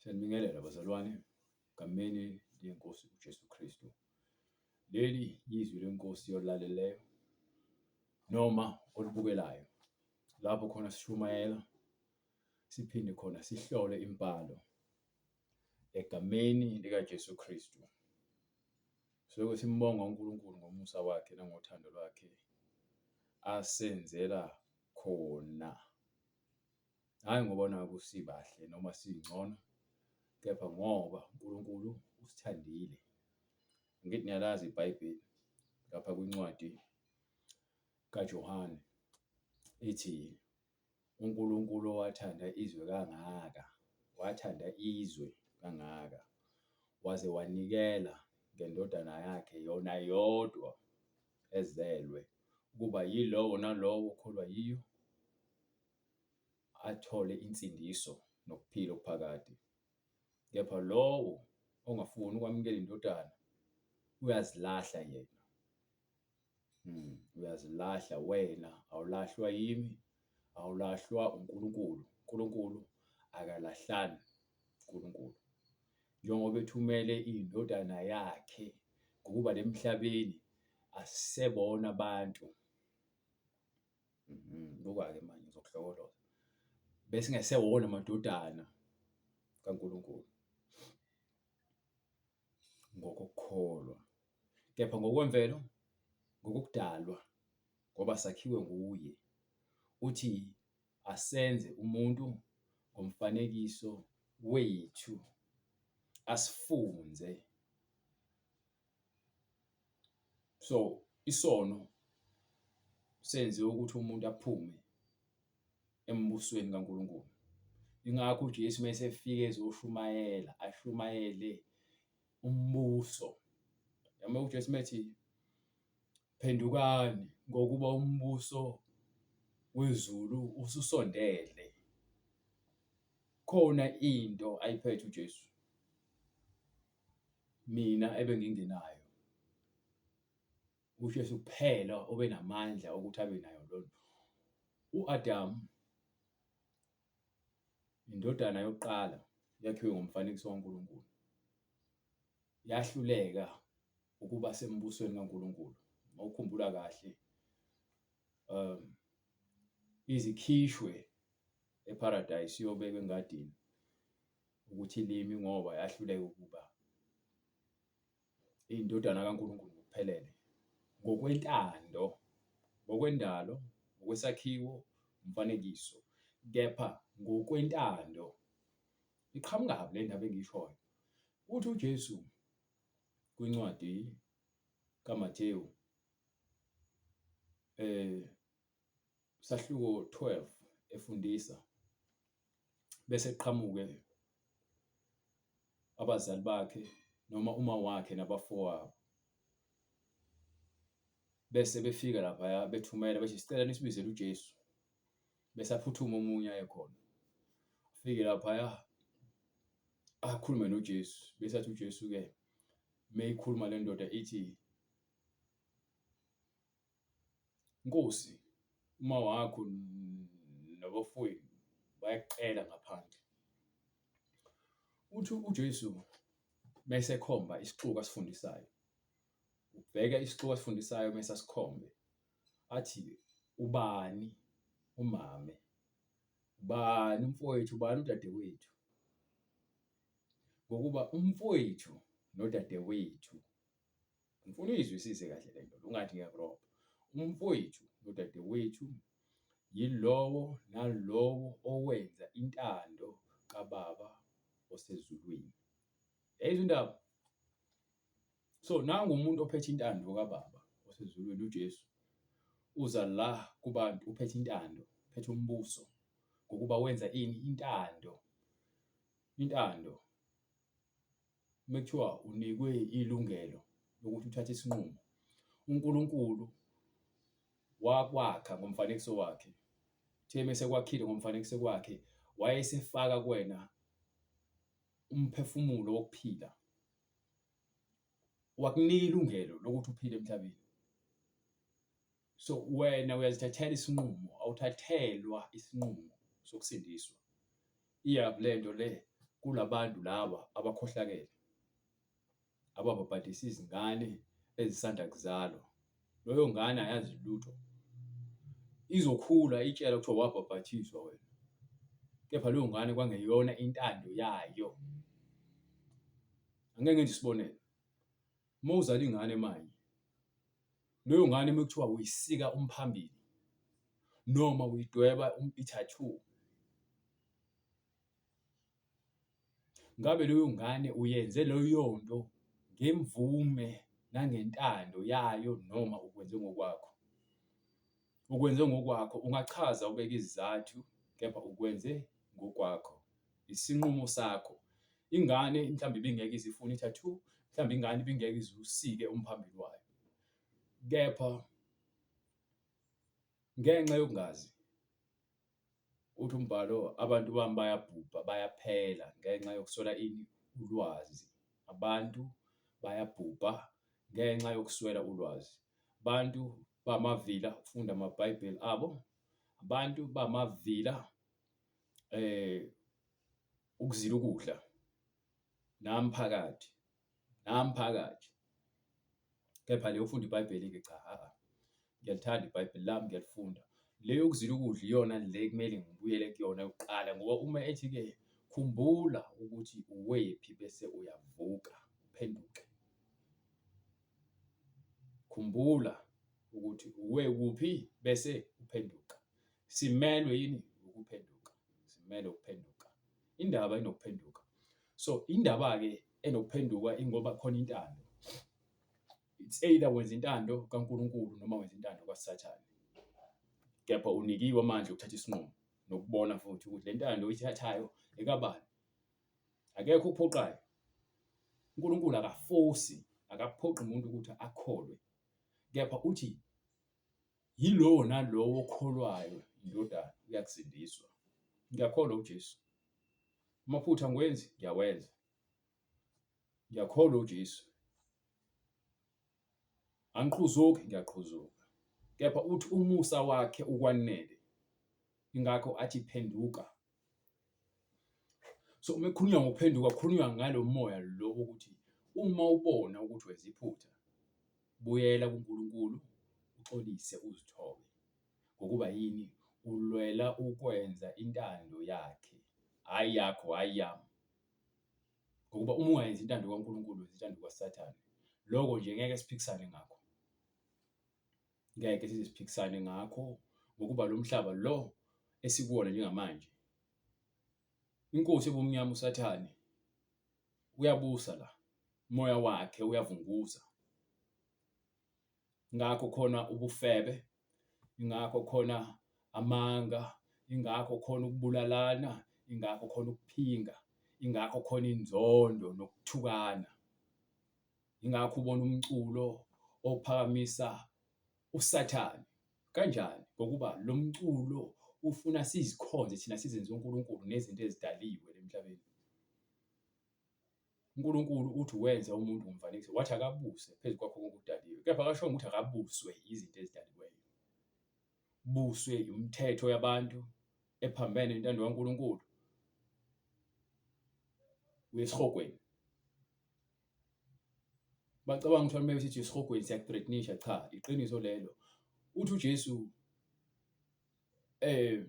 Siyanibingelela bazalwane, egameni leNkosi uJesu Kristu. Leli yizwi leNkosi yolaleleyo noma olibukelayo, lapho khona sishumayela siphinde khona sihlole imibhalo egameni likaJesu Kristu. Siloke simbonga uNkulunkulu ngomusa wakhe nangothando lwakhe asenzela khona. Hhayi ngoba naku sibahle noma singcono, kepha ngoba uNkulunkulu usithandile. Angithi niyalazi iBhayibheli lapha kwincwadi kaJohane ithi uNkulunkulu owathanda izwe kangaka, wathanda izwe kangaka, waze wanikela ngeNdodana yakhe yona yodwa ezelwe, ukuba yilowo nalowo okholwa yiyo athole insindiso nokuphila okuphakade. Kepha lowo ongafuni ukwamukela iNdodana uyazilahla yena. Uyazilahla wena, awulahlwa yimi, awulahlwa uNkulunkulu. UNkulunkulu akalahlani uNkulunkulu. Njengoba ethumele iNdodana yakhe ngokuba la emhlabeni asisebona abantu. Buka-ke manje ngizokuhlokoloza. Besingesewona amadodana kaNkulunkulu ngokukholwa, kepha ngokwemvelo, ngokokudalwa, ngoba sakhiwe nguye. Uthi asenze umuntu ngomfanekiso wethu, asifunze. So, isono senze ukuthi umuntu aphume embusweni kaNkulunkulu. Yingakho uJesu uma esefika ezoshumayela, ashumayele umbuso. Yabo uJesu uma ethi, phendukani ngokuba umbuso wezulu ususondele. Khona into ayiphethe uJesu. Mina ebengingenayo. UJesu kuphela obenamandla okuthi abe nayo lona. U-Adamu indodana yokuqala yakhiwe ngomfanekiso kaNkulunkulu. Yahluleka ukuba sembusweni kaNkulunkulu. Mawukhumbula kahle izikhishwe eParadise iyobekwa engadini ukuthi ilime ngoba yahluleka ukuba indodana kaNkulunkulu ngokuphelele ngokwentando, ngokwendalo, ngokwesakhiwo, umfanekiso, kepha ngokwentando. Iqhamukaphi le ndaba engiyishoyo? Uthi uJesu kwincwadi kaMathewu sahluko 12 efundisa bese kuqhamuke abazali bakhe noma uma wakhe nabafowabo. Bese befika laphaya bethumela bethi, sicela nisibizele uJesu. Bese aphuthume omunye aye khona. Afike laphaya akhulume noJesu, bese athi uJesu-ke meyikhuluma le ndoda ithi, Nkosi, uma wakho nabafowenu bayakucela ngaphandle. Uthi uJesu mese ekhomba isixuku asifundisayo, ubheka isixuku asifundisayo mese asikhombe athi, ubani umame, ubani umfowethu, ubani udadewethu? Ngokuba umfowethu nodadewethu Ngifuna uyizwisise kahle le nto, ungathi ngiyakurobha. Umfowethu nodadewethu yilowo nalowo owenza intando kaBaba osezulwini. Yayizwa indaba? So nangu umuntu ophethe intando kaBaba osezulwini, uJesu. Uza la kubantu uphethe intando, uphethe umbuso ngokuba wenza ini? Intando. Intando. Uma kuthiwa unikwe ilungelo lokuthi uthathe isinqumo, uNkulunkulu wakwakha ngomfanekiso wakhe. Uthe uma esekwakhile ngomfanekiso wakhe, wayesefaka kuwena umphefumulo wokuphila. Wakunika ilungelo lokuthi uphile emhlabeni. So, wena uyazithathela isinqumo, awuthathelwa isinqumo sokusindiswa. Iyaphi le nto le? Kulabantu laba abakhohlakele ababhabhadisa izingane ezisanda kuzalwa. Leyo ngane ayazi lutho. Izokhula itshela kuthiwa wabhabhathiswa wena, kepha leyo ngane kwangeyona intando yayo. Angeke ngenze isibonelo, uma uzala ingane manje, leyo ngane uma kuthiwa uyisika umphambili noma uyidweba i-tattoo, Ngabe leyo ngane uyenze leyo nto ngemvume nangentando yayo noma ukwenze ngokwakho? Ukwenze ngokwakho, ungachaza ubeke izizathu, kepha ukwenze ngokwakho, isinqumo sakho. Ingane mhlawumbe ibingeke ize ifune i-tattoo, mhlawumbe ingane ibingeke ize usike umphambili wayo, kepha ngenxa yokungazi. Uthi umbhalo abantu bami bayabhubha bayaphela ngenxa yokuswela ini? Ulwazi. Abantu bayabhubha ngenxa yokuswela ulwazi. Abantu bamavila ukufunda amaBhayibheli abo. Abantu bamavila ukuzila ukudla. Nami phakathi, nami phakathi. Kepha le yokufunda iBhayibheli-ke cha a-a, ngiyalithanda iBhayibheli lami ngiyalifunda. Le yokuzila ukudla iyona le ekumele ngibuyele kuyona yokuqala ngoba uma ethi-ke khumbula ukuthi uwephi bese uyavuka uphenduke. Khumbula ukuthi uwe kuphi bese uphenduka. Simelwe yini ukuphenduka? Simelwe ukuphenduka. Indaba inokuphenduka. So indaba-ke enokuphenduka ingoba khona intando. It's either wenza intando kaNkulunkulu noma wenza intando kaSathane. Kepha unikiwe amandla okuthatha isinqumo nokubona futhi ukuthi le ntando oyithathayo ekabani. Akekho ophoqayo. uNkulunkulu akafosi, akaphoqi umuntu ukuthi akholwe. Kepha uthi Yilowo nalowo okholwayo iNdodana uyakusindiswa. Ngiyakholwa uJesu. Amaphutha angiwenzi, ngiyawenza. Ngiyakholwa uJesu. Angiqhuzuki, ngiyaqhuzuka. Kepha uthi umusa wakhe ukwanele. Ingakho athi phenduka. So uma kukhulunywa ngokuphenduka kukhulunywa ngalo moya lo wokuthi uma ubona ukuthi wenza iphutha, buyela kuNkulunkulu uxolise uzithobe. Ngokuba yini? Ulwela ukwenza intando yakhe, hhayi yakho, hhayi yami. Ngokuba uma ungayenzi intando kaNkulunkulu wenza intando kaSathane. Lokho nje ngeke siphikisane ngakho. Ngeke size siphikisane ngakho ngokuba lo mhlaba lo esikuwona njengamanje, inkosi yobumnyama uSathane uyabusa la, umoya wakhe uyavunguza. Ingakho khona ubufebe, ingakho khona amanga, ingakho khona ukubulalana, ingakho khona ukuphinga, ingakho khona inzondo nokuthukana. Ingakho ubona umculo ophakamisa uSathane. Kanjani? Ngokuba lo mculo ufuna sizikhonze thina sizenze uNkulunkulu nezinto ezidaliwe emhlabeni. UNkulunkulu uthi wenza umuntu ngomfanekiso, wathi akabuse phezu kwakho konke okudaliwe, kepha akashongo ukuthi akabuswe izinto ezidaliweyo. Buswe imithetho yabantu ephambene nentando kaNkulunkulu. Uya esihogweni. Bacabanga ukuthi uma besithi esihogweni siyakuthreatenisha, cha, iqiniso lelo. Uthi uJesu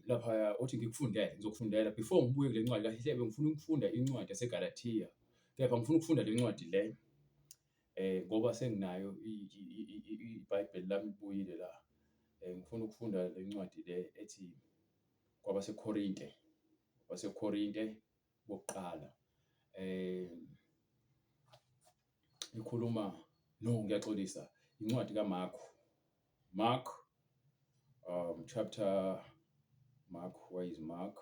Laphaya uthi ngikufundele, ngizokufundela before ngibuye kule ncwadi kahle hle bengifuna ukufunda incwadi yaseGalathiya, kepha ngifuna ukufunda le ncwadi le ngoba senginayo iBhayibheli lami libuyile la. Ngifuna ukufunda le ncwadi le ethi kwabaseKorinte, kwabaseKorinte bokuqala. Ikhuluma, no ngiyaxolisa, incwadi kaMarku. Mark, chapter, Mark, where is Mark?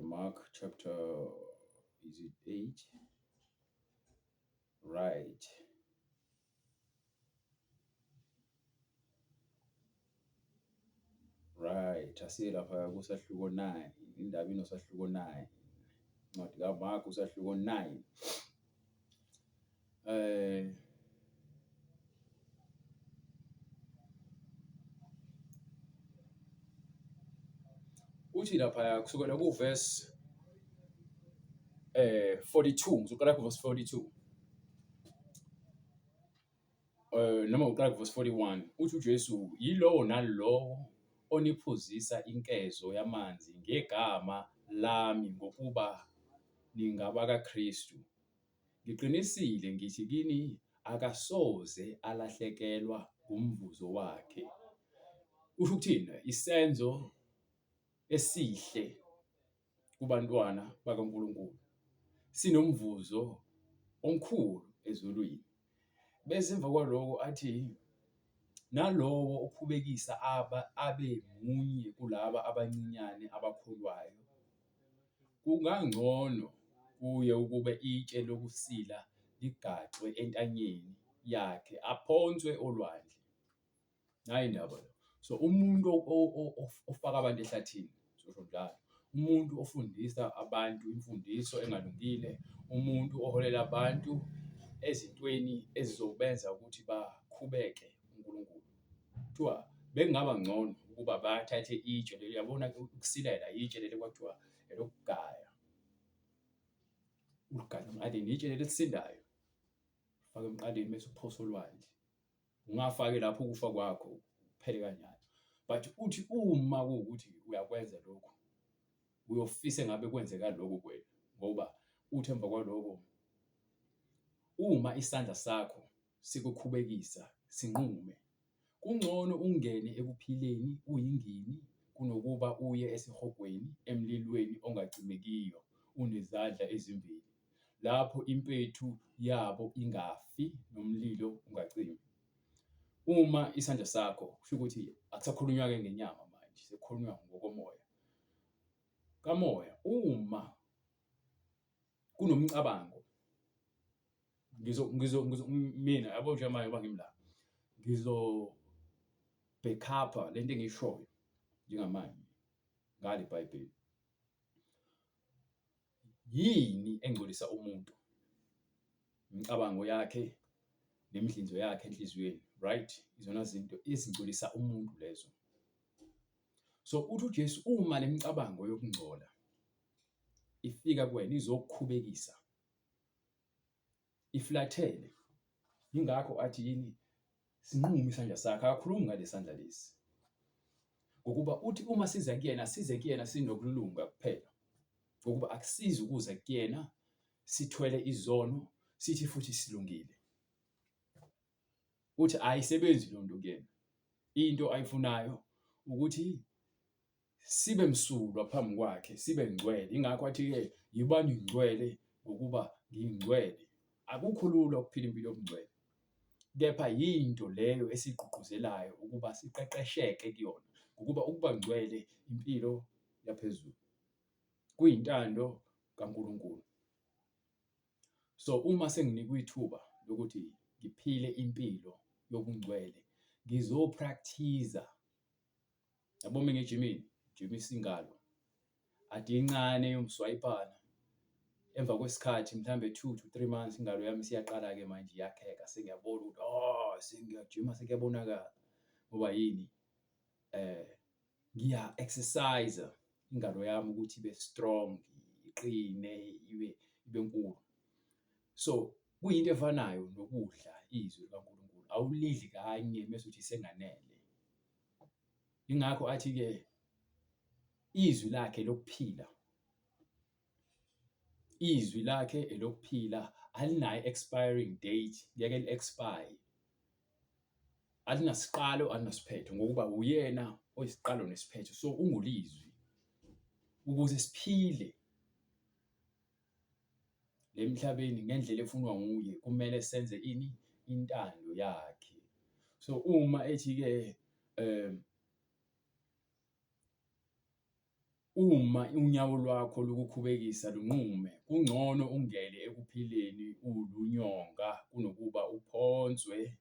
Mark chapter, is it 8? Right. Right, asiye lapha kusahluko 9, indaba inosahluko 9. Incwadi kaMark usahluko 9. Eh uthi lapha kusukela ku verse 42, ngizoqala ku verse 42. Noma uqala ku verse 41, uthi uJesu, yilowo nalowo oniphuzisa inkezo yamanzi ngegama lami ngokuba ningabakaKristu, ngiqinisile ngithi kini, akasoze alahlekelwa ngumvuzo wakhe. Kusho ukuthini? Isenzo esihle kubantwana bakaNkulunkulu sinomvuzo omkhulu ezulwini. Bese emva kwaloko athi, nalowo okhubekisa aba abe munye kulaba abancinyane abakholwayo, kungangcono kuye ukube itshe lokusila ligaxwe entanyeni yakhe aphonswe olwandle. Nayi indaba la. So umuntu ofaka abantu ehlathini, ngisho njalo, umuntu ofundisa abantu imfundiso engalungile, umuntu oholela abantu ezintweni ezizobenza ukuthi bakhubeke uNkulunkulu. Kuthiwa bekungaba ngcono ukuba bathathe itshe leli, uyabona ukusilela itshe leli kwakuthiwa elokugaya. Uligaya emqaleni, itshe leli elisindayo. Ufake emqaleni bese uphosa olwandle. Ungafaki lapho ukufa kwakho kuphele kanjalo. But uthi uma kuwukuthi uyakwenza lokhu, uyofisa engabe kwenzeka lokho kuwena ngoba uthi emva kwaloko uma isandla sakho sikukhubekisa sinqume. Kungcono ungene ekuphileni uyingini kunokuba uye esihogweni emlilweni ongacimekiyo unezandla ezimbili, lapho impethu yabo ingafi nomlilo ungacimi. Uma isandla sakho, kusho ukuthi akusakhulunywa-ke ngenyama manje, sekukhulunywa ngokomoya. Kamoya, uma kunomcabango, ngizo ngizo ngizo mina yabo njengamanje ngoba ngimi la, ngizo-back-up-a lento engiyishoyo njengamanje ngalo iBhayibheli. Yini engcolisa umuntu? Imicabango yakhe nemidlinzo yakhe enhliziyweni, right? Izona zinto ezingcolisa umuntu lezo. So uthi uJesu uma lemicabango yokungcola ifika kuwena izokukhubekisa, iflathele. Yingakho athi yini? Sinqume isandla sakhe, akakhulumi ngalesandla lesi. Ngokuba uthi uma siza kuyena, size kuyena sinokulunga kuphela. Ngokuba akusizi ukuza kuyena sithwele izono, sithi futhi silungile. Uthi ayisebenzi leyo nto kuyena. Into ayifunayo ukuthi sibe msulwa phambi kwakhe, sibe ngcwele. Ingakho athi-ke yibani ngcwele ngokuba ngingcwele. Akukho lula ukuphila impilo yobungcwele, kepha yinto leyo esigqugquzelayo ukuba siqeqesheke kuyona, ngokuba ukuba ngcwele impilo yaphezulu, kuyintando kaNkulunkulu. So uma senginikwe ithuba lokuthi ngiphile impilo yobungcwele, ngizo-practice-a. Yabo uma ngijimile, ngijimisa ingalo, ade incane yomswayipana. Emva kwesikhathi mhlambe 2 to 3 months ingalo yami isiyaqala-ke manje iyakheka, sengiyabona ukuthi oh sengiyajima sekuyabonakala. Ngoba yini? Ngiya-exercise-a ingalo yami ukuthi ibe strong, iqine, ibe nkulu. So kuyinto efanayo nokudla izwi likaNkulunkulu, awulidli kanye mese uthi senganele. Yingakho athi-ke izwi lakhe lokuphila, izwi lakhe elokuphila alinayo i-expiring date, ngeke li-expire. Alinasiqalo, alinasiphetho ngokuba uyena oyisiqalo nesiphetho, so ungulizwi. Ukuze siphile le emhlabeni ngendlela efunwa nguye kumele senze ini? Intando yakhe. So uma ethi-ke uma unyawo lwakho lukukhubekisa lunqume, kungcono ungene ekuphileni ulunyonga kunokuba uphonswe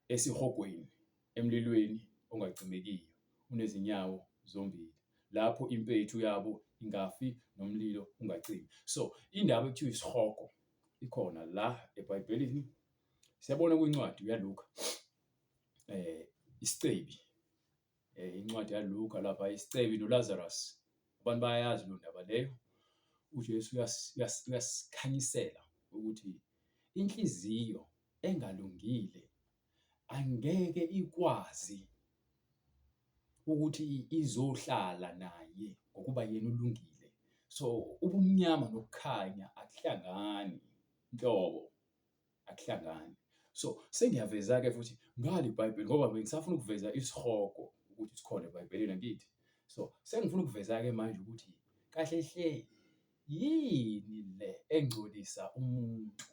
esihogweni emlilweni ongacimekiyo unezinyawo zombili, lapho impethu yabo ingafi nomlilo ungacimi. So indaba ekuthiwa isihogo ikhona la eBhayibhelini. Siyabona kwincwadi yaLuka isicebi, incwadi yaLuka lapha isicebi noLazarus, abantu bayayazi leyo ndaba leyo. uJesu uyasikhanyisela ukuthi inhliziyo engalungile angeke ikwazi ukuthi izohlala naye ngokuba yena ulungile. So ubumnyama nokukhanya akuhlangani nhlobo, akuhlangani. So sengiyaveza-ke futhi ngalo iBhayibheli ngoba bengisafuna ukuveza isihogo ukuthi sikhona eBhayibhelini angithi? So sengifuna ukuveza-ke manje ukuthi kahle hle yini le engcolisa umuntu?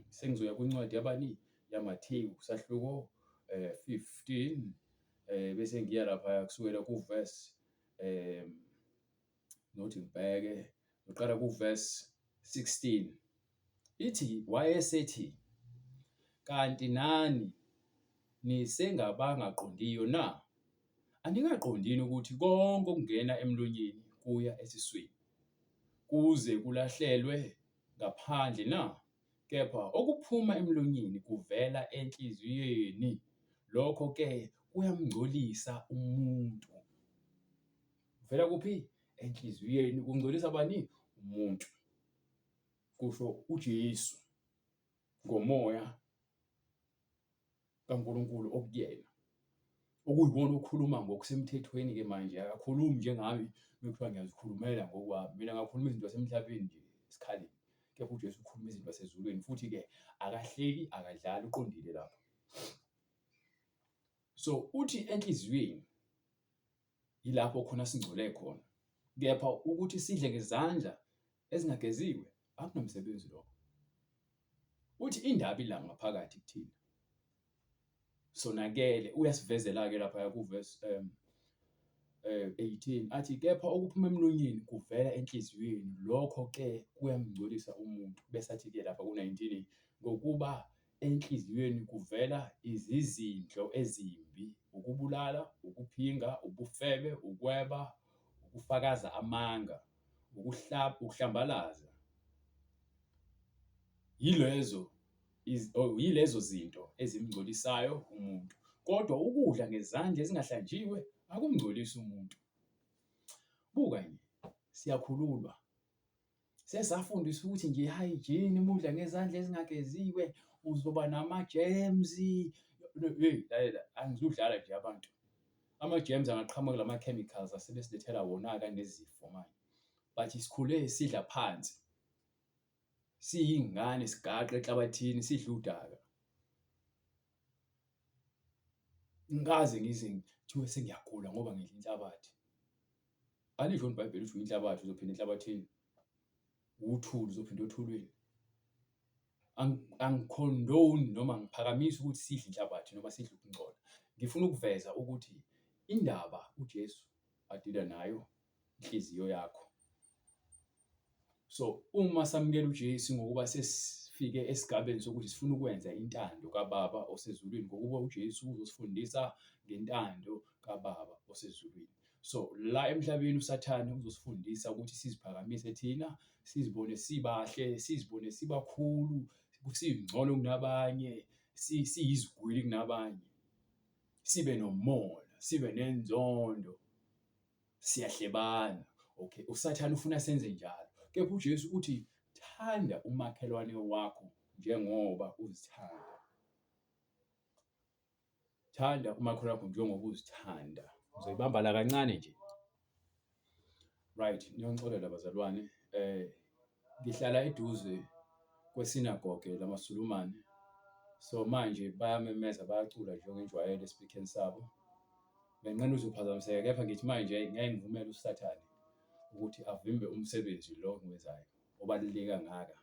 Sengizoya kwincwadi yabani? YaMathewu sahluko 15 bese ngiya laphaya kusukela ku-verse nothi ngibheke ngiqala ku-verse 16. Ithi wayesethi, kanti nani nisengabangaqondiyo na? Anikaqondi yini ukuthi konke okungena emlonyeni kuya esiswini, kuze kulahlelwe ngaphandle na? Kepha okuphuma emlonyeni kuvela enhliziyweni, lokho-ke kuyamngcolisa umuntu. Kuvela kuphi? Enhliziyweni. Kungcolisa bani? Umuntu. Kusho uJesu ngomoya kaNkulunkulu okuyena, okuyiwona okhuluma ngokusemthethweni-ke manje, akakhulumi njengami mekuthiwa ngiyazikhulumela ngokwami. Mina ngakhuluma izinto zasemhlabeni nje esikhaleni, kepha uJesu ukhuluma izinto zasezulwini futhi-ke akahleki, akadlali, uqondile lapho. So uthi enhliziyweni yilapho khona singcole khona, kepha ukuthi sidle ngezandla ezingageziwe akunamsebenzi lokho. Uthi indaba ila ngaphakathi kuthina. Sonakele uyasivezela-ke laphaya ku-verse 18 athi kepha okuphuma emlonyeni kuvela enhliziyweni lokho-ke kuyamngcolisa umuntu. Bese athi-ke lapha ku-19 ngokuba enhliziyweni kuvela izizindlo ezimbi, ukubulala, ukuphinga, ubufebe, ukweba, ukufakaza amanga, ukuhlambalaza. Yilezo oh, yilezo zinto ezimngcolisayo umuntu. Kodwa ukudla ngezandla ezingahlanjiwe akumngcolisi umuntu. Buka nje, siyakhululwa. Sesafundiswa ukuthi nje hygiene uma udla ngezandla ezingageziwe uzoba nama-germs. Hey, lalela, angizudlala nje abantu. Ama-germs angaqhamuka kulama chemicals asebesilethela wona-ke anezifo manje. But sikhule sidla phansi. Siyingane sigaqa enhlabathini sidla udaka. Ngikaze ngize kuthiwe sengiyagula ngoba ngidla inhlabathi. Alisho iBhayibheli ukuthi uyinhlabathi uzophinda enhlabathini, uwuthuli uzophinda othulwini. Angi-condone noma ngiphakamisa ukuthi sidle inhlabathi noma sidle ukungcola. Ngifuna ukuveza ukuthi indaba uJesu adila nayo inhliziyo yakho. So uma samukela uJesu ngokuba sesifike esigabeni sokuthi sifuna ukwenza intando kaBaba osezulwini, ngokuba uJesu uzosifundisa ngentando kaBaba osezulwini. So la emhlabeni uSathane uzosifundisa ukuthi siziphakamise thina, sizibone sibahle, sizibone sibakhulu, singcono kunabanye, siyizigwili kunabanye, sibe nomona, sibe nenzondo. Siyahlebana. Okay, uSathane ufuna senze njalo. Kepha uJesu uthi thanda umakhelwane wakho njengoba uzithanda. Thanda umakhelwane wakho njengoba uzithanda. Ngizoyibamba la kancane nje. Right, niyongixolela bazalwane. Ngihlala eduze kwesinagoge lamaSulumane. So manje bayamemeza bayacula njengenjwayelo esipikheni sabo. Benginqena uzophazamiseka kepha ngithi manje ngeke ngivumele uSathane ukuthi avimbe umsebenzi lo engiwenzayo obaluleke kangaka.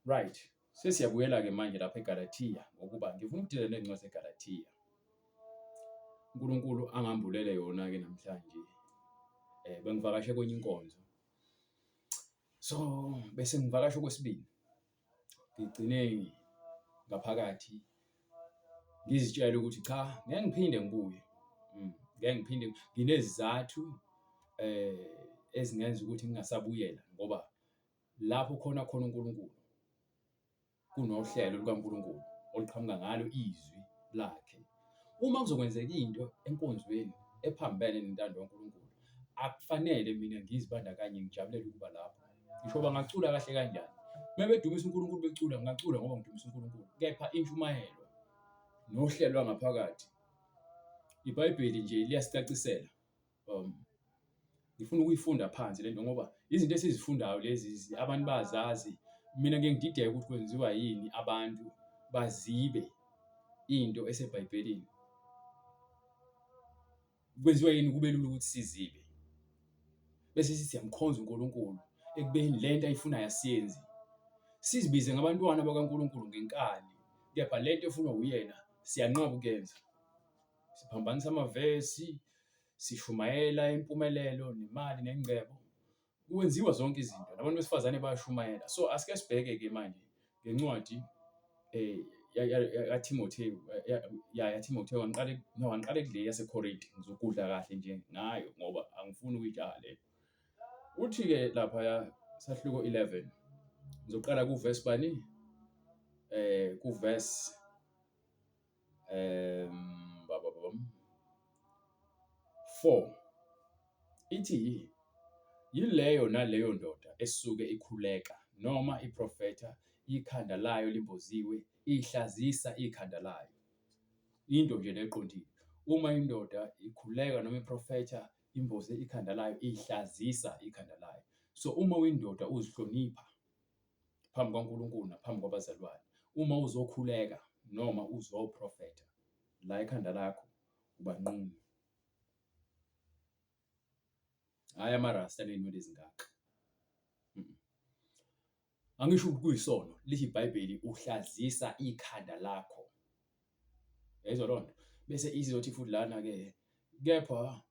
Right, sesiyabuyela-ke manje lapha eGalathiya ngokuba ngifuna ukudila nencwadi zeGalathiya. uNkulunkulu angambulele yona-ke namhlanje. Bengivakashe kwenye inkonzo, so bese ngivakasha okwesibili. Ngigcine ngaphakathi ngizitshela ukuthi cha, ngeke ngiphinde ngibuye, ngeke ngiphinde nginezizathu ezingenza ukuthi ngingasabuyela ngoba lapho khona khona uNkulunkulu kunohlelo lukaNkulunkulu oluqhamuka ngalo izwi lakhe. Uma kuzokwenzeka into enkonzweni ephambene nentando kaNkulunkulu, Akufanele mina ngizibandakanye ngijabulele ukuba lapho. Ngisho bangacula kahle kanjani. Uma bedumisa uNkulunkulu becula, ngingacula ngoba ngidumisa uNkulunkulu. Kepha intshumayelo nohlelo lwangaphakathi, iBhayibheli nje liyasicacisela. Ngifuna ukuyifunda phansi lento ngoba izinto esizifundayo lezi abantu bayazazi. Mina ngike ngidideke ukuthi kwenziwa yini abantu bazibe into eseBhayibhelini. Kwenziwa yini kube lula ukuthi sizibe? Bese sithi siyamkhonza uNkulunkulu ekubeni le nto ayifunayo asiyenzi. Sizibize ngabantwana bakaNkulunkulu ngenkani, kepha le nto efunwa uyena siyanqaba ukuyenza. Siphambanisa amavesi, sishumayela impumelelo nemali nengcebo. Kwenziwa zonke izinto, nabantu besifazane bayashumayela. So, asike sibheke-ke manje ngencwadi kaThimothewu, ya yaThimothewu, angiqale no, angiqale kule yaseKorinte, ngizogudla kahle nje ngayo ngoba angifuni ukuyijaha le. Uthi-ke laphaya sahluko 11, ngizoqala kuvesi bani? Kuvesi 4 ithi yileyo naleyo ndoda esuke ikhuleka noma iprofetha ikhanda layo limboziwe ihlazisa ikhanda layo. Into nje leqondile. Uma indoda ikhuleka noma iprofetha imboze ikhanda layo ihlazisa ikhanda layo. So uma uyindoda uzihlonipha phambi kwaNkulunkulu naphambi kwabazalwane. Uma uzokhuleka noma uzoprofetha la ekhanda lakho uba nqunu. Hhayi amarasta aney'nwele ezingaka. Angisho ukuthi kuyisono, lithi iBhayibheli uhlazisa ikhanda lakho. Yayizwa loo nto? Bese izothi futhi lana-ke, kepha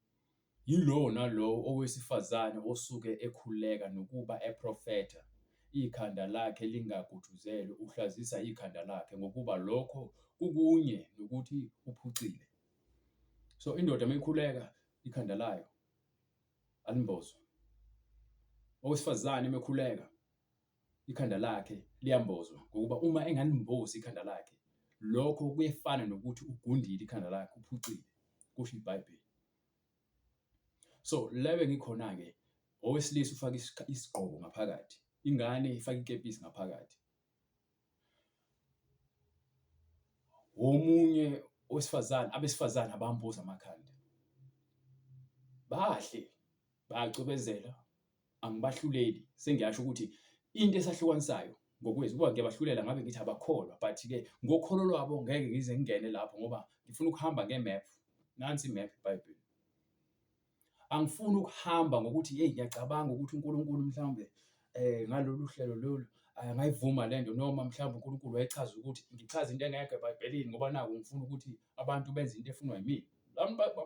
yilowo nalowo owesifazane osuke ekhuleka nokuba eprofetha, ikhanda lakhe lingagutshuzelwe, uhlazisa ikhanda lakhe, ngokuba lokho kukunye nokuthi uphucile. So indoda uma ikhuleka ikhanda layo alimbozwa. Owesifazane uma ekhuleka ikhanda lakhe liyambozwa ngokuba uma engalimbozi ikhanda lakhe, lokho kuyefana nokuthi ugundile ikhanda lakhe, uphucile, kusho iBhayibheli. So la bengikhona-ke, owesilisa ufaka isigqoko ngaphakathi, ingane ifaka ikepisi ngaphakathi. Omunye owesifazane, abesifazane abambozi amakhanda. Bahle, bayacwebezela, angibahluleli sengiyasho ukuthi into esahlukanisayo ngokwethu kuba ngiyabahlulela ngabe ngithi abakholwa but-ke ngokholo lwabo ngeke ngize ngingene lapho ngoba ngifuna ukuhamba nge-map, nansi i-map iBhayibheli. Angifuni ukuhamba ngokuthi yeyi ngiyacabanga ukuthi uNkulunkulu mhlawumbe ngalolu hlelo lolu angayivuma le nto noma mhlawumbe uNkulunkulu wayechaza ukuthi ngichaze into engekho eBhayibhelini ngoba naku ngifuna ukuthi abantu benze into efunwa yimina.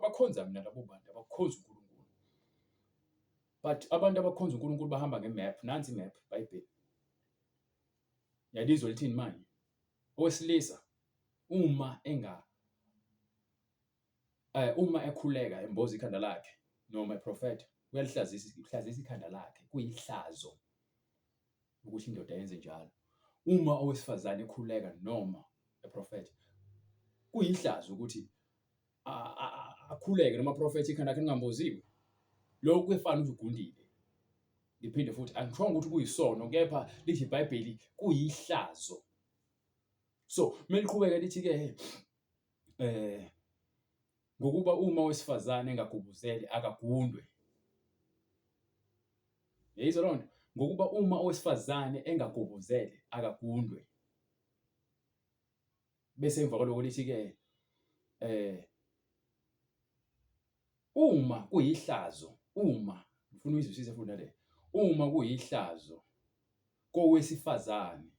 Bakhonza mina labo bantu abakhonzi uNkulunkulu. But abantu abakhonza uNkulunkulu bahamba nge-map, nansi i-map iBhayibheli. Yalizwa lithini manje? Owesilisa uma enga uma ekhuleka emboza ikhanda lakhe noma eprofetha uyalihlazisa uhlazisa ikhanda lakhe kuyihlazo ukuthi indoda yenze njalo. Uma owesifazane ekhuleka noma eprofetha kuyihlazo ukuthi akhuleke noma aprofethe ikhanda lakhe lingamboziwe. Lokhu kuyefana ukuthi ugundile. Ngiphinde futhi angishongo ukuthi kuyisono kepha lithi iBhayibheli kuyihlazo. So kumele liqhubeke lithi-ke ngokuba uma owesifazane engagubuzele akagundwe. Yayizwa loo nto? Ngokuba uma owesifazane engagubuzele akagundwe. Bese emva kwaloko lithi-ke uma kuyihlazo, uma ngifuna uyizwisise futhi nale, uma kuyihlazo kowesifazane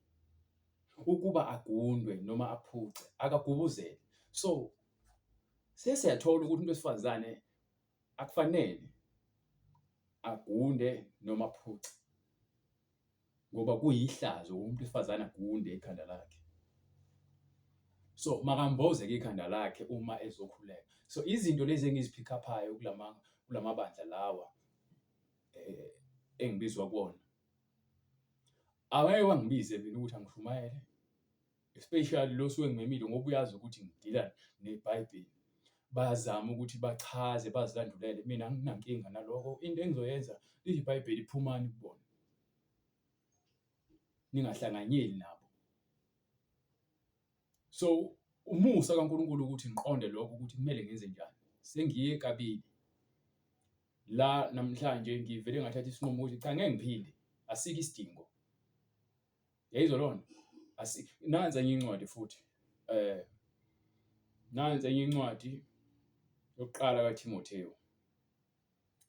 ukuba agundwe noma aphuce, akagubuzele. So sesiyathola ukuthi umuntu wesifazane akufanele agunde noma aphuce. Ngoba kuyihlazo umuntu wesifazane agunde ikhanda lakhe. So makamboze-ke ikhanda lakhe uma ezokhuleka. So izinto lezi engiziphikaphayo kulama kulamabandla lawa engibizwa kuwona, angeke bangibize mina ukuthi angishumayele, especially lo osuke engimemile ngoba uyazi ukuthi ngidila neBhayibheli. Bayazama ukuthi bachaze bazilandulele, mina anginankinga naloko. Into engizoyenza lithi iBhayibheli phumani kubona, ningahlanganyeli nabo. So umusa kaNkulunkulu ukuthi ngiqonde lokho ukuthi kumele ngenze njani. Sengiye kabili la namhlanje ngivele ngathatha isinqumo ukuthi cha ngeke ngiphinde, asikho isidingo. Yayizwa loo nto? Nansi enye incwadi futhi nansi enye incwadi yokuqala kaThimothewu,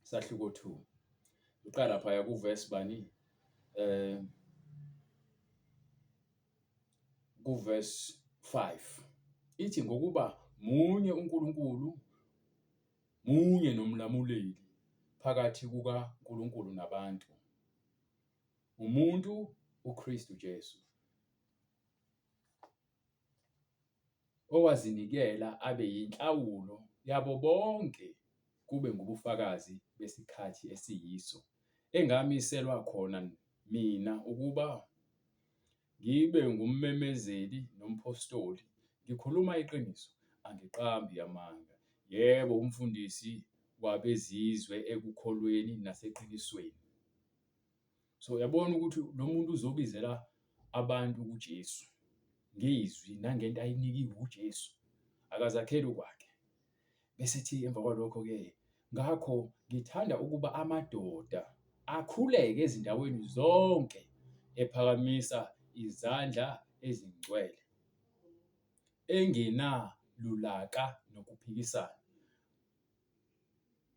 isahluko 2. Uqala laphaya kuvesi bani? Kuvesi 5. Ithi ngokuba munye uNkulunkulu, munye nomlamuleli phakathi kukaNkulunkulu nabantu. Umuntu uKristu Jesu owazinikela abe yinhlawulo yabo bonke kube ngubufakazi besikhathi esiyiso, engamiselwa khona mina ukuba ngibe ngummemezeli nomphostoli, ngikhuluma iqiniso, angiqambi amanga, yebo, umfundisi wabezizwe ekukholweni naseqinisweni. So uyabona ukuthi lo muntu uzobizela abantu kuJesu ngezwi nangento ayinikiwe uJesu, akazakheli okwakhe. Bese ethi emva kwalokho-ke, ngakho ngithanda ukuba amadoda akhuleke ezindaweni zonke ephakamisa izandla ezingcwele, engenalulaka nokuphikisana.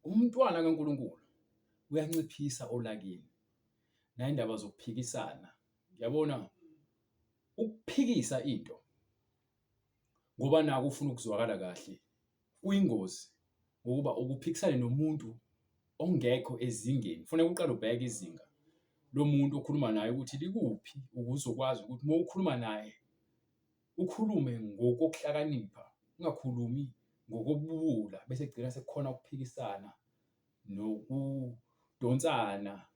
Umntwana kaNkulunkulu uyanciphisa olakeni nayindaba zokuphikisana. Uyabona, ukuphikisa into ngoba naku ufuna ukuzwakala kahle kuyingozi ngokuba ukuphikisane nomuntu ongekho ezingeni. Kufuneka uqale ubheke izinga lomuntu okhuluma naye ukuthi likuphi ukuze uzokwazi ukuthi uma ukhuluma naye ukhulume ngokokuhlakanipha, ungakhulumi ngokobuwula bese kugcina sekukhona ukuphikisana nokudonsana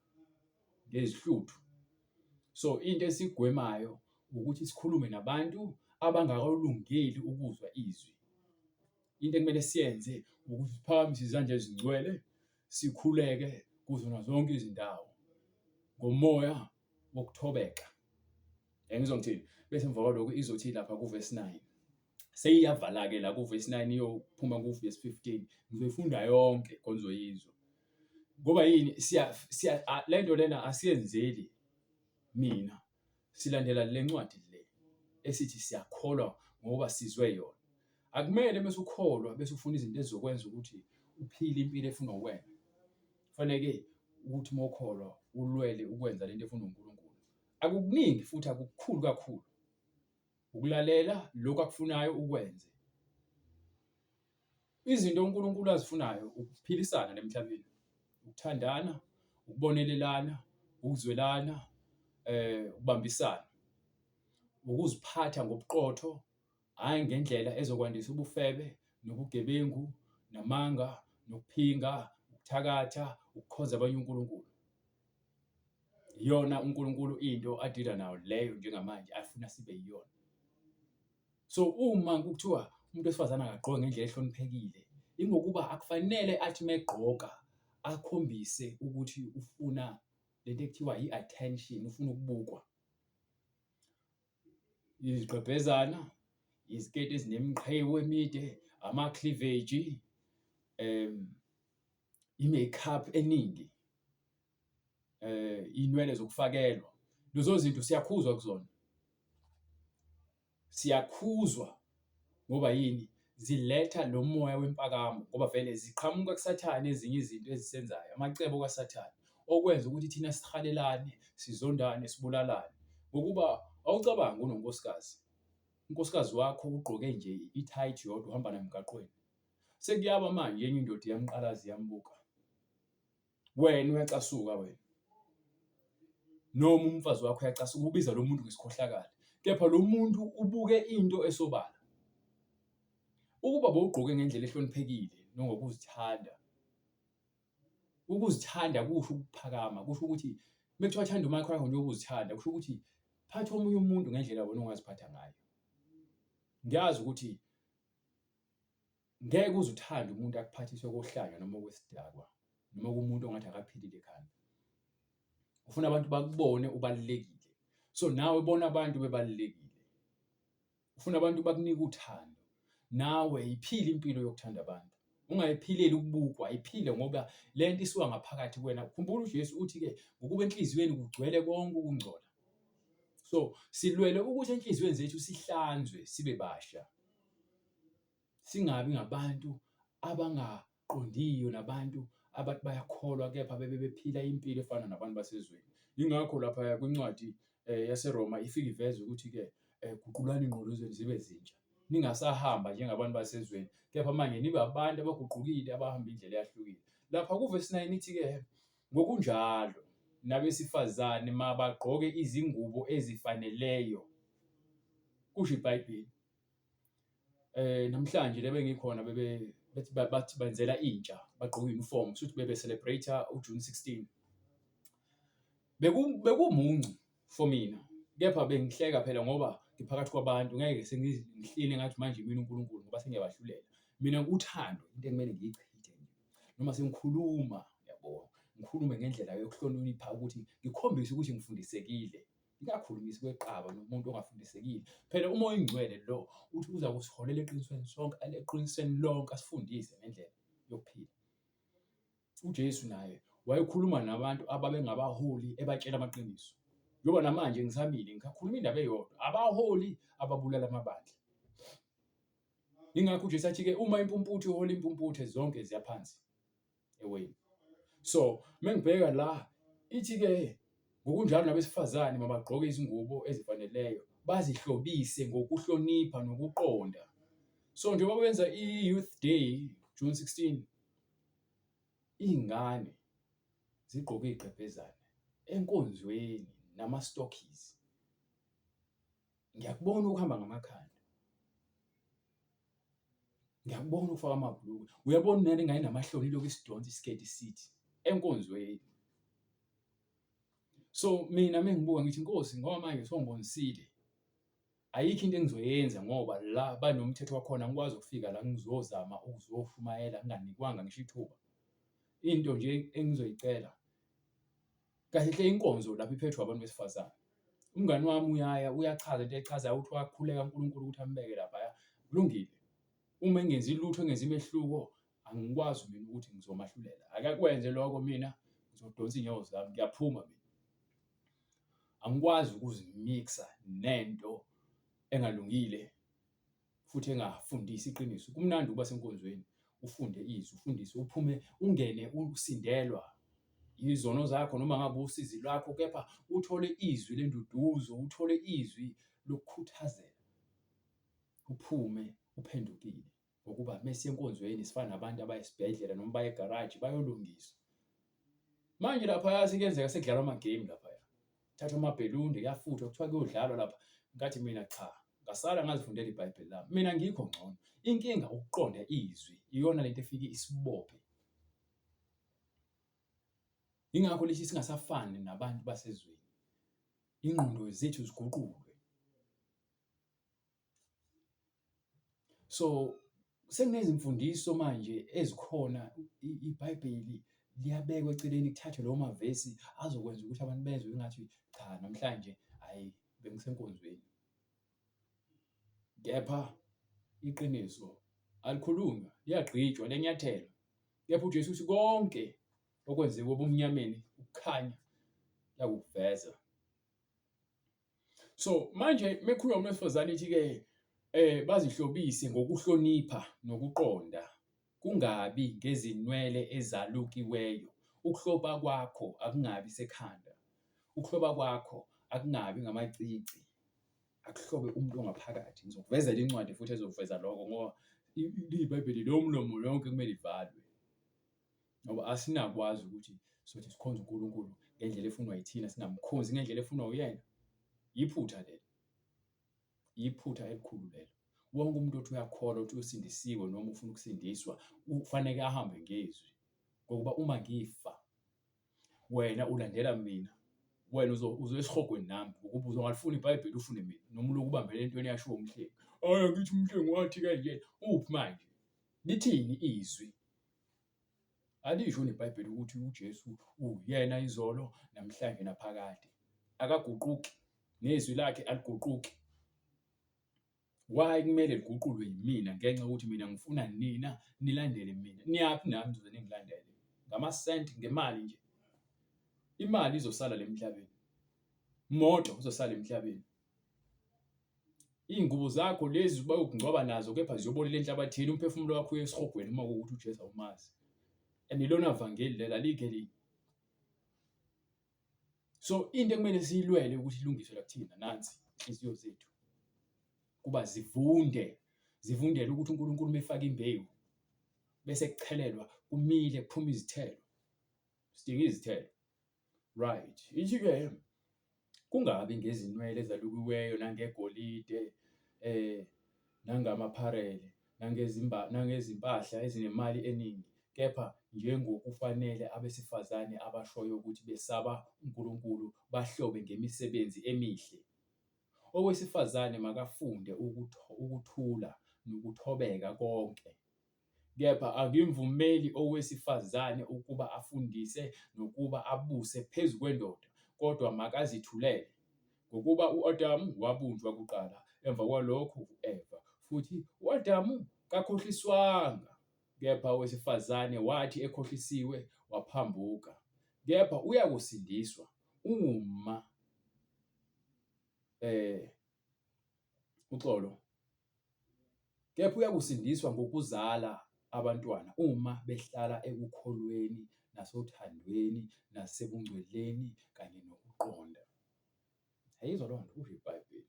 ngezihluthu. So, into esiyigwemayo ukuthi sikhulume nabantu abangakalungeli ukuzwa izwi. Into ekumele siyenze ukuthi siphakamise izandla ezingcwele, sikhuleke kuzona zonke izindawo ngomoya wokuthobeka. Yangizwa ngithini? Bese emva kwalokho izothi lapha kuvesi 9. Seyiyavala-ke la kuvesi 9 iyophuma kuvesi 15. Ngizoyifunda yonke khona uzoyizwa. Ngoba yini siya siya le nto lena asiyenzeli mina. Silandela le ncwadi le esithi siyakholwa ngoba sizwe yona. Akumele mese ukholwa bese ufuna izinto ezizokwenza ukuthi uphile impilo efunwa uwena. Kufaneke ukuthi uma ukholwa ulwele ukwenza lento efunwa uNkulunkulu. Akukuningi futhi akukukhulu kakhulu. Ukulalela lokhu akufunayo ukwenze. Izinto uNkulunkulu azifunayo ukuphilisana emhlabeni, ukuthandana, ukubonelelana, ukuzwelana, ukubambisana, ukuziphatha ngobuqotho, hhayi ngendlela ezokwandisa ubufebe nobugebengu namanga nokuphinga, ukuthakatha, ukukhonza abanye onkulunkulu. Iyona uNkulunkulu into adila nayo leyo njengamanje afuna sibe yiyona. So uma kuthiwa umuntu wesifazane akagqoke ngendlela ehloniphekile, ingokuba akufanele athi uma egqoka akhombise ukuthi ufuna lento ekuthiwa i-attention, ufuna ukubukwa. Izigqebhezana, iziketi ezinemiqhewu emide, ama-cleavage, i-make-up eningi. Iy'nwele zokufakelwa. Lezo zinto siyakhuzwa kuzona, siyakhuzwa ngoba yini? Ziletha lo moya wempakamo ngoba vele ziqhamuka kuSathane ezinye izinto ezisenzayo, amacebo kaSathane okwenza ukuthi thina sihalelane, sizondane, sibulalane. Ngokuba awucabange unonkosikazi, unkosikazi wakho ugqoke nje i-tight yodwa uhamba naye emgaqweni. Sekuyaba manje enye indoda iyamqalaza iyambuka. Wena uyacasuka wena noma umfazi wakho uyacasuka ubiza lo muntu ngesikhohlakali, kepha lo muntu ubuke into esobala. Ukuba bowugqoke ngendlela ehloniphekile nongokuzithanda, ukuzithanda kusho ukuphakama, kusho ukuthi uma kuthiwa thanda umakhelwane wakho njengoba uzithanda, kusho ukuthi phatha omunye umuntu ngendlela wena ongaziphatha ngayo. Ngiyazi ukuthi. Ngeke uze uthande umuntu akuphathise okohlanya noma okwesidakwa noma kumuntu ongathi akaphilile ekhanda. Ufuna abantu bakubone ubalulekile. So nawe bona abantu bebalulekile. Ufuna abantu bakunike uthando. Nawe yiphile impilo yokuthanda abantu. Ungayiphileli ukubukwa, iphile ngoba le nto isuka ngaphakathi kuwena. Khumbula uJesu uthi-ke ngokuba enhliziyweni kugcwele konke ukungcola. So silwele ukuthi enhliziyweni zethu sihlanzwe sibe basha. Singabi ngabantu abangaqondiyo nabantu abathi bayakholwa kepha bebe bephila impilo efana nabantu basezweni. Yingakho laphaya kwincwadi yaseRoma ifike iveze ukuthi-ke guqulani iy'ngqondo zenu zibe zintsha, ningasahamba njengabantu basezweni, kepha manje nibe abantu abaguqukile abahamba indlela eyahlukile. Lapha kuvesi 9 ithi-ke ngokunjalo nabesifazane mabagqoke izingubo ezifaneleyo, kusho iBhayibheli. Namhlanje la bengikhona bebe bethi bathi benzela intsha bagqoke i-uniform kushuthi bebe celebrate-a u-June 16. Bekumuncu for mina, kepha bengihleka phela ngoba ngiphakathi kwabantu ngeke sengihline ngathi manje imina uNkulunkulu ngoba sengiyabahlulela. Mina uthando into ekumele ngiyichithe nje noma sengikhuluma yabo, ngikhulume ngendlela yokuhlonipha ukuthi ngikhombise ukuthi ngifundisekile. Ngingakhulumisi kweqaba nomuntu ongafundisekile. Phela uMoya oyiNgcwele lo uthi uza kusiholela eqinisweni sonke, eqinisweni lonke asifundise ngendlela yokuphila. UJesu naye wayekhuluma nabantu ababengabaholi ebatshela amaqiniso. Njengoba namanje ngisamile ngisakhuluma indaba eyodwa, abaholi ababulala amabandla. Yingakho uJesu athi-ke uma impumputhe ihola impumputhe zonke ziyaphansi. Eweni. So mengibheka la ithi-ke ngokunjalo nabesifazane mabagqoke izingubo ezifaneleyo bazihlobise ngokuhlonipha nokuqonda. So njengoba benza i-Youth Day June 16 iy'ngane zigqoke iy'gqebhezane enkonzweni nama-stockies. Ngiyakubona ukuhamba ngamakhanda. Ngiyakubona ukufaka amabhulukwe. Uyabona nale ngane inamahloni ilokhu isidonsa isiketi sithi enkonzweni. So mina mengibuka ngithi Nkosi ngoba manje sewungibonisile ayikho into engizoyenza ngoba la banomthetho wakhona angikwazi ukufika la ngizozama ukuzoshumayela nginganikwanga ngisho ithuba. Into nje engizoyicela kahle hle inkonzo lapho iphethwe abantu besifazane. Umngani wami uyaya uyachaza into ayichazayo uthi wakhuleka uNkulunkulu ukuthi ambeke laphaya. Kulungile, uma engenzi lutho engenzi imehluko angikwazi mina ukuthi ngizomahlulela. Akakwenze lokho mina ngizodonsa iy'nyawo zami ngiyaphuma mina. Angikwazi ukuzimiksa nento engalungile futhi engafundisi iqiniso. Kumnandi ukuba senkonzweni ufunde izwi, ufundiswe, uphume ungene usindelwa izono zakho noma ngabe usizi lwakho, kepha uthole izwi lenduduzo, uthole izwi lokukhuthazela, uphume uphendukile. Ngokuba mesiya enkonzweni sifana nabantu abaya esibhedlela noma baye egaraji bayolungiswa. Manje laphaya sekuyenzeka sekudlalwa ama-game laphaya. Thathwa amabhelunde kuyafuthwa kuthiwa kuyodlalwa lapha. Ngathi mina cha, ngasala ngazifundela iBhayibheli lami. Mina ngikho ngcono. Inkinga ukuqonda izwi iyona lento efike isibophe. Yingakho lithi singasafani nabantu basezweni. Ingqondo zethu ziguqulwe. So sekunezimfundiso manje ezikhona iBhayibheli liyabekwa eceleni kuthathwe lawo mavesi azokwenza ukuthi abantu bezwe engathi cha namhlanje hhayi bengisenkonzweni. Kepha iqiniso alikhulunywa, liyagqitshwa, liyanyathela. Kepha uJesu uthi konke okwenzeka ebumnyameni ukukhanya kuyakuveza. So manje mekhuluma umuntu wesifazane ithi-ke bazihlobise ngokuhlonipha nokuqonda, kungabi ngezinwele ezalukiweyo. Ukuhloba kwakho akungabi sekhanda, ukuhloba kwakho akungabi ngamacici, akuhlobe umuntu ongaphakathi. Ngizokuvezela incwadi futhi ezoveza lokho ngoba iBhayibheli leyo mlomo yonke kumele ivalwe. Ngoba asinakwazi ukuthi sothi sikhonza uNkulunkulu ngendlela efunwa yithina, singamkhonzi ngendlela efunwa uyena. Yiphutha lelo, yiphutha elikhulu lelo. Wonke umuntu othi uyakholwa ukuthi usindisiwe noma ufuna ukusindiswa, kufaneke ahambe ngezwi. Ngokuba uma ngifa, wena ulandela mina, wena uzoya esihogweni nami ngokuba uzongalifuni iBhayibheli ufune mina, noma ulokhu ubambelele entweni eyashiwo uMhlengi. Hhayi angithi uMhlengi wathi kanje, uphi manje? Lithini izwi? Alisho neBhayibheli ukuthi uJesu uyena izolo, namhlanje naphakade. Akaguquki, nezwi lakhe aliguquki. Why kumele liguqulwe yimina ngenxa yokuthi mina ngifuna nina nilandele mina? Niyaphi nami nizoze ningilandele? Ngamasenti, ngemali nje. Imali izosala la emhlabeni. Imoto izosala emhlabeni. Iy'ngubo zakho lezi bayokungcwaba nazo kepha ziyobolela enhlabathini, umphefumulo wakho uye esihogweni uma kuwukuthi uJesu awumazi. And ilona vangeli leli, alikho elinye. So into ekumele siyilwele ukuthi ilungiswe la kuthina nansi inhliziyo zethu. Kuba zivunde, zivundele ukuthi uNkulunkulu uma efaka imbewu bese kuchelelwa kumile kuphume izithelo. Sidinga izithelo. Right. Ithi-ke kungabi ngezinwele ezalukiweyo nangegolide nangamapharele nangezimpahla ezinemali eningi, kepha njengokufanele abesifazane abashoyo ukuthi besaba uNkulunkulu bahlobe ngemisebenzi emihle. Owesifazane makafunde ukuthula nokuthobeka konke. Kepha angimvumeli owesifazane ukuba afundise nokuba abuse phezu kwendoda, kodwa makazithulele. Ngokuba u-Adamu wabunjwa kuqala, emva kwalokho u-Eva. Futhi u-Adamu kakhohliswanga, kepha owesifazane wathi ekhohlisiwe waphambuka. Kepha uyakusindiswa uma uxolo. Kepha uyakusindiswa ngokuzala abantwana uma behlala ekukholweni nasothandweni nasebungcweleni kanye nokuqonda. Yayizwa loo nto, kusho iBhayibheli.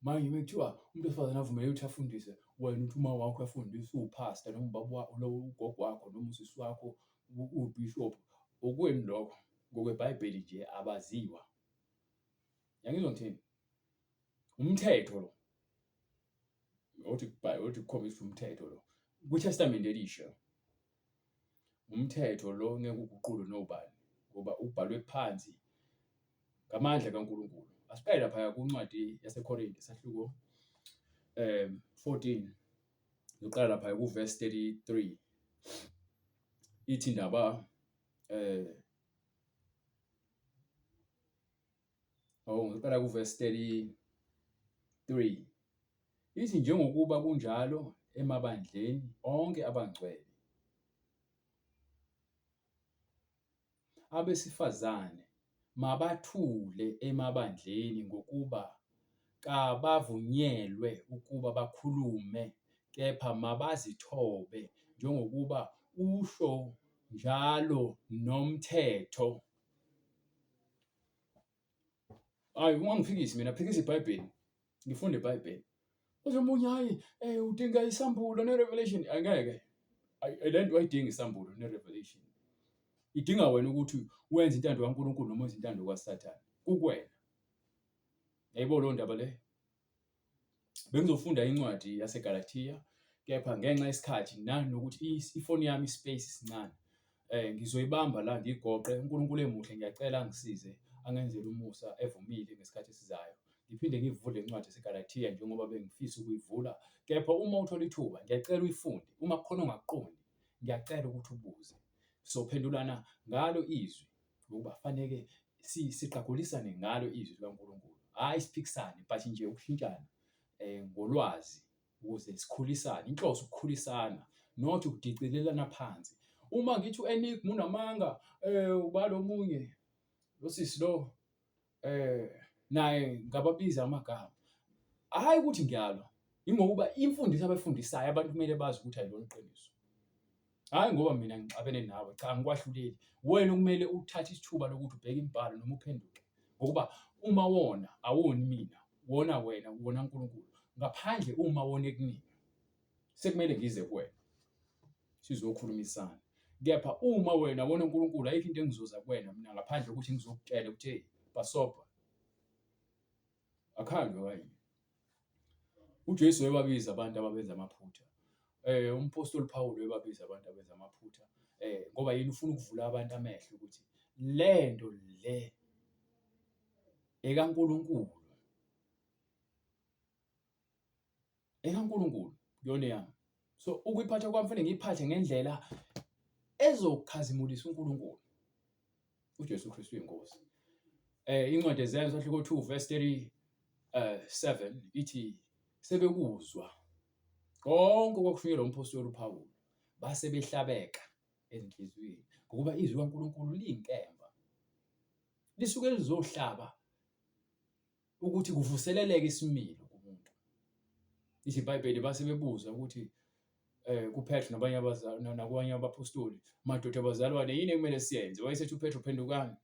Manje uma kuthiwa umuntu wesifazane avumeleke ukuthi afundise, wena uthi uma wakho uyafundisa uwuphasta noma ubaba lo ugogo wakho noma usisi wakho uwubhishobhu, okwenu lokho ngokweBhayibheli nje abaziwa. Yangizwa ngithini? Umthetho lo. Othi othi kukhombisa umthetho lo. KwiTestamente Elisha. Umthetho lo ngeke uguqulwe nobani ngoba ubhalwe phansi ngamandla kaNkulunkulu. Asiqale lapha kuncwadi yaseKorinte isahluko 14. Ngiqala lapha ku-verse 33. Ithi indaba Oh, ngiqala kuvesi 33. Ithi njengokuba kunjalo emabandleni onke abangcwele, abesifazane mabathule emabandleni ngokuba kabavunyelwe ukuba bakhulume kepha mabazithobe njengokuba usho njalo nomthetho. Hayi ungangiphikisi mina phikisa iBhayibheli. Ngifunda iBhayibheli. Uze omunye hayi udinga isambulo ne-revelation angeke. Le nto ayidingi isambulo ne-revelation. Idinga wena ukuthi wenze intando kaNkulunkulu noma wenze intando kaSathane. Kukuwena. Yayibo leyo ndaba leyo. Bengizofunda incwadi yaseGalathiya kepha ngenxa yesikhathi nanokuthi ifoni yami i-space sincane ngizoyibamba la ngiyigoqe. UNkulunkulu emuhle ngiyacela angisize angenzele umusa evumile ngesikhathi esizayo. Ngiphinde ngiyivule le ncwadi yaseGalathiya njengoba bengifisa ukuyivula. Kepha uma uthola ithuba ngiyacela uyifunde, uma kukhona ongakuqondi ngiyacela ukuthi ubuze. Sophendulana ngalo izwi. Ngokuba faneke siqagulisane ngalo izwi likaNkulunkulu, hhayi siphikisane but nje ukushintshana ngolwazi ukuze sikhulisane. Inhloso ukukhulisana not ukudicilelana phansi. Uma ngithi u-Enigma unamanga ubala omunye lo sisi lo naye ngababiza amagama. Hhayi ukuthi ngiyalwa, yingokuba imfundiso abayifundisayo abantu kumele bazi ukuthi ayilona iqiniso. Hhayi ngoba mina ngixabene nawe, cha angikwahluleli. Uwena okumele uthathe isithuba lokuthi ubheke imibhalo noma uphenduke. Ngokuba uma wona awoni mina, wona wena, wona uNkulunkulu. Ngaphandle uma wone kumina, sekumele ngize kuwena sizokhulumisana. Kepha uma wena wona uNkulunkulu, ayikho into engizoza kuwena mina ngaphandle kokuthi ngizokutshela ukuthi hey, bhasobha. Akhanjwe kanje. UJesu wayebabiza abantu ababenza amaphutha. Umphostoli Pawulu wayebabiza abantu abenza amaphutha ngoba yena ufuna ukuvula abantu amehlo ukuthi le nto le ekaNkulunkulu, ekaNkulunkulu kuyona eyami. So ukuyiphatha kwami fanele ngiyiphathe ngendlela ezokhazimulisa uNkulunkulu. UJesu Kristu uyinkosi. Incwadi yeZenzo sahluko 2 verse 37 ithi sebekuzwa konke okwakushunyelwa umphostoli uPawulu base behlabeka ezinhliziyweni ngokuba izwi likaNkulunkulu liyinkemba lisuke lizohlaba ukuthi kuvuseleleke isimilo kumuntu. Ithi iBhayibheli base bebuza ukuthi kuPetru nabanye abazali nakwabanye abaphostoli, madoda abazalwane yini ekumele siyenze? Wayesethi uPetru phendukani.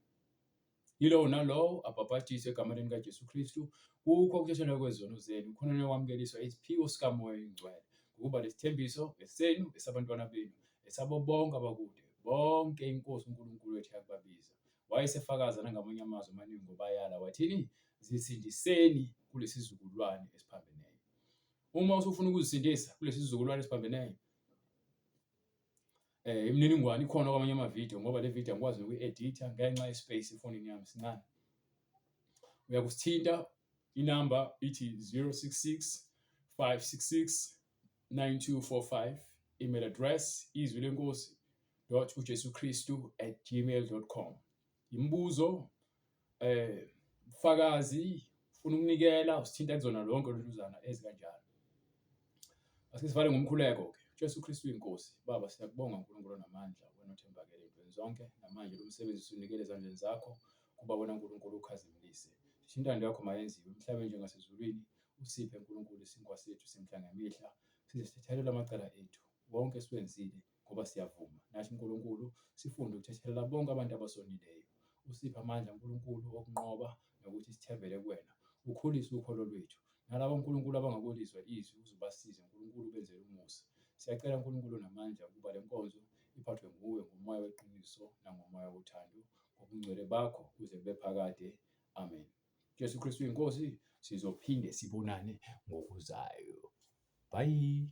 Yilowo nalowo abhabhadiswe egameni likaJesu Kristu kukho ukuthethelelwa kwezono zenu khona niyokwamukeliswa isiphiwo sikaMoya oyiNgcwele ngokuba lesithembiso esenu esabantwana benu esabo bonke abakude bonke iNkosi uNkulunkulu wethu yakubabiza. Wayesefakaza nangamanye amazwi amaningi ngobayala wathini? Zisindiseni kulesi sizukulwane esiphambeneyo. Uma usufuna ukuzisindisa kulesi sizukulwane esiphambeneyo, imininingwane ikhona kwamanye amavidiyo ngoba le video angikwazi nokuyi-editha ngenxa ye-space efonini yami sincane. Uyakusithinta inamba ithi 066 566 9245 email address izwi lenkosi dot ujesu kristu at gmail dot com. Imibuzo ubufakazi, ufuna ukunikela, usithinta kuzona lonke loluzana ezikanjalo. Asike sivale ngomkhuleko-ke. Jesu Kristu uyinkosi. Baba siyakubonga Nkulunkulu onamandla, wena othembakele entweni zonke. Namanje lo msebenzi siwunikele ezandleni zakho, kuba wena Nkulunkulu ukhazimulise. Sithi intando yakho mayenziwe emhlabeni njengasezulwini. Usiphe Nkulunkulu isinkwa sethu semihla ngemihla, size sithethelelwe amacala ethu wonke esiwenzile ngoba siyavuma nathi Nkulunkulu sifunde ukuthethelela bonke abantu abasonileyo. Usiphe amandla Nkulunkulu okunqoba nokuthi sithembele kuwena. Ukhulise ukholo lwethu. Nalabo Nkulunkulu abangakulizwa izwi uzubasize Nkulunkulu ubenzele umusa. Siyacela Nkulunkulu onamandla ukuba le nkonzo iphathwe nguwe ngomoya weqiniso nangomoya wothando ngobungcwele bakho kuze kube phakade. Amen. Jesu Kristu iNkosi, sizophinde sibonane ngokuzayo. Bye.